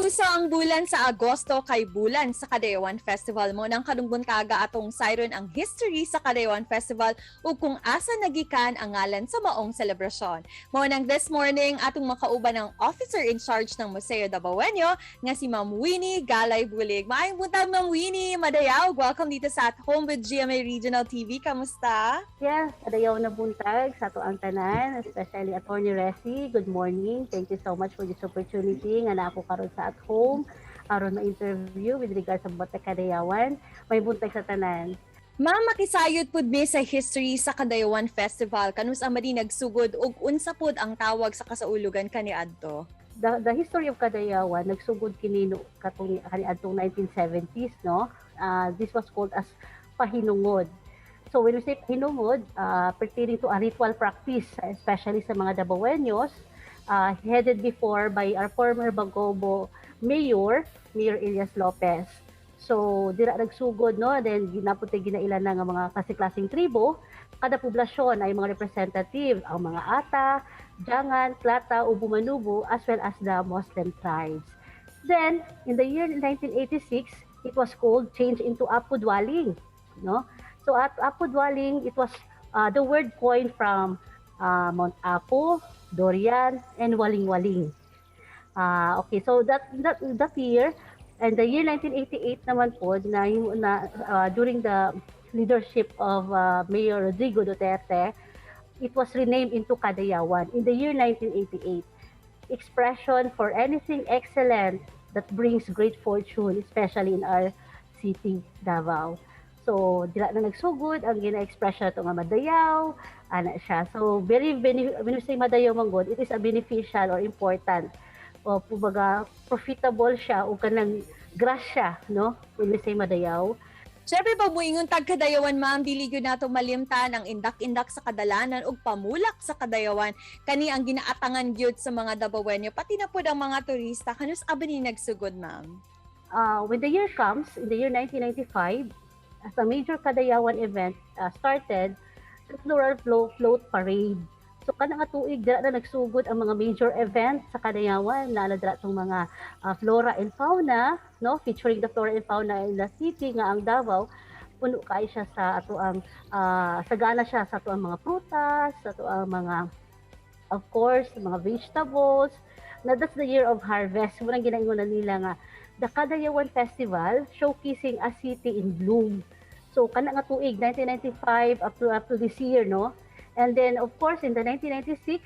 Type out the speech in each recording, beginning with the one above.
Kapuso, ang bulan sa Agosto kay bulan sa Kadayawan Festival. Mao nang karong buntaga atong sayron ang history sa Kadayawan Festival ug kung asa nagikan ang ngalan sa maong selebrasyon. Mao nang this morning atong makauban ang officer in charge ng Museo Dabawenyo nga si Ma'am Winnie Galay Bulig. Maayong buntag, Ma'am Winnie, madayaw. Welcome dito sa At Home with GMA Regional TV. Kamusta? Yes, kadayaw na buntag sa atoang tanan, especially Attorney Resi. Good morning. Thank you so much for this opportunity nga naa ko karon sa At Home aron ma-interview with regards sa Bata Kadayawan. Maayong buntag sa tanan. Ma'am, makisayod pud mi sa history sa Kadayawan Festival. Kanus-a man ni nagsugod ug unsa pud ang tawag sa kasaulugan kaniadto? The history of Kadayawan nagsugod kini no katong kaniadtong 1970s, no. This was called as pahinungod. So when we say pahinungod, pertaining to a ritual practice, especially sa mga Dabawenyos, headed before by our former Bagobo Mayor, Mayor Elias Lopez. So dira nagsugod, no, then ginapot ginailan na nga mga klase-klaseng tribo, kada poblasyon ay mga representative, ang mga Ata, Jangan, Klata, Ubu Manubu, as well as the Muslim tribes. Then, in the year 1986, it was called changed into Apudwaling, no? So at Apudwaling, it was the word coined from Mount Apo, Dorian, and Waling-Waling. Okay, so that year, and the year 1988 naman po, na during the leadership of Mayor Rodrigo Duterte, it was renamed into Kadayawan in the year 1988. Expression for anything excellent that brings great fortune, especially in our city, Davao. So, dira na nagsugod ang gina-express siya nga madayaw, ana siya. So, very, when we say madayaw manggod, it is a beneficial or important o kumbaga profitable siya o kanang grasya, no? When we say madayaw. Siyempre, pag muingon tag Kadayawan, ma'am, dili gyud nato malimtan ang indak-indak sa kadalanan ug pamulak sa Kadayawan. Kani ang ginaatangan gyud sa mga Dabawenyo, pati na pud ang mga turista. Kanus-a ba ni nagsugod, ma'am? When the year comes, in the year 1995, as a major Kadayawan event started, the Floral Float Parade. So kana nga tuig dira na nagsugod ang mga major event sa Kadayawan, naa na dira tong mga flora and fauna, no, featuring the flora and fauna in the city nga ang Davao puno kay siya sa ato ang sagana siya sa ato ang mga prutas, sa ato ang mga, of course, mga vegetables. Na that's the year of harvest. Mao nang ginaingon na nila nga the Kadayawan Festival showcasing a city in bloom. So kana nga tuig 1995 up to this year, no. And then, of course, in the 1996,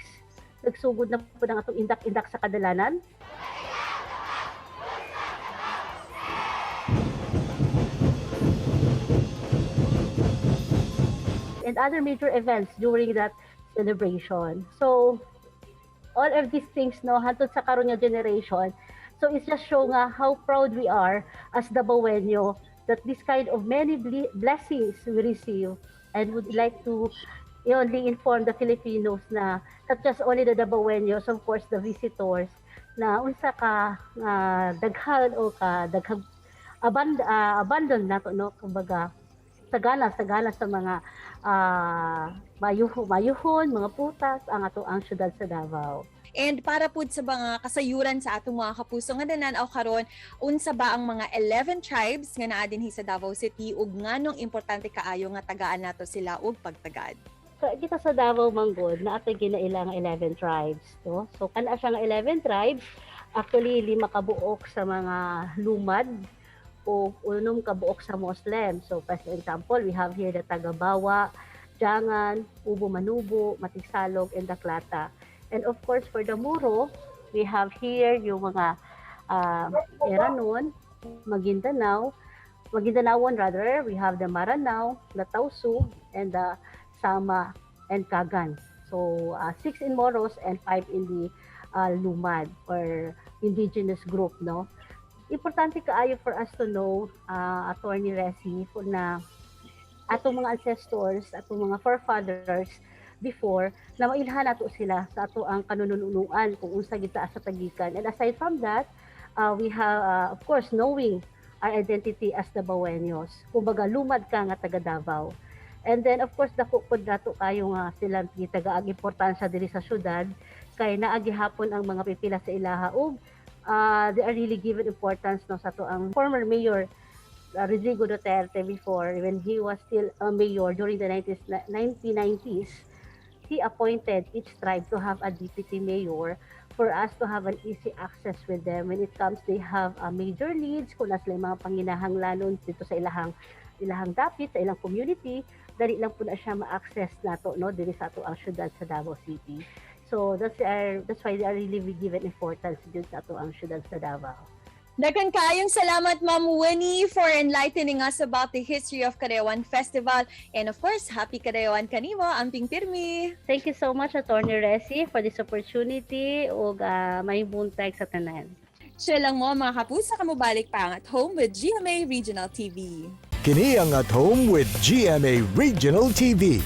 nagsugod na po ng atong indak-indak sa kadalanan. And other major events during that celebration. So, all of these things, no, hantod sa karon nga generation. So, it's just show nga how proud we are as Dabawenyo that this kind of many blessings we receive and would like to only inform the Filipinos na not just only the Dabawenyos, of course, the visitors, na unsa ka daghan o ka daghang abandon nato, no, kumbaga sagana sagana sa mga mayuhon mga prutas ang ato ang syudad sa Davao. And para pud sa mga kasayuran sa atong mga kapuso nga nanan-aw karon, unsa ba ang mga 11 tribes nga naa dinhi sa Davao City ug nganong importante kaayo nga tagaan nato sila og pagtagad? So, kita sa Davao manggod naa tay ginaila nga 11 tribes, no? So kana siya nga 11 tribes, actually lima ka buok sa mga lumad o unom ka buok sa Muslim. So for example, we have here the Tagabawa, Jangan, Ubo Manubo, Matigsalog, and Daklata. And of course, for the Moro, we have here yung mga Iranon, Maguindanao, Maguindanaon rather, we have the Maranao, the Tausu, and the Sama and Kagan. So, six in Moros and five in the Lumad or indigenous group, no? Importante kaayo for us to know, Attorney Resi, for na atong mga ancestors, atong mga forefathers before, na mailhan nato sila sa ato ang kanununuan kung unsa kita sa tagikan. And aside from that, we have, of course, knowing our identity as the Dabawenyos. Kumbaga, lumad ka nga taga Davao. And then, of course, dako pod nato kayo nga sila taga ang importansya diri sa syudad kay naa gihapon ang mga pipila sa ilaha og They are really given importance, no, sa atoang former mayor Rodrigo Duterte before, when he was still a mayor during the 90s, 1990s. He appointed each tribe to have a deputy mayor for us to have an easy access with them when it comes they have a major needs, kung naa sila mga panginahanglanon dito sa ilahang dapit sa ilang community, dali lang po na siya ma-access nato, no, diri sa atoang syudad sa Davao City. So that's why they are really given importance dito sa atoang syudad sa Davao. Daghan kaayong salamat, Ma'am Winnie, for enlightening us about the history of Kadayawan Festival. And of course, happy Kadayawan kanimo, amping pirmi. Thank you so much, Attorney Resi, for this opportunity ug maayong buntag sa tanan. Chill lang mo, mga kapusa, kamubalik pa ang At Home with GMA Regional TV. Kini ang At Home with GMA Regional TV.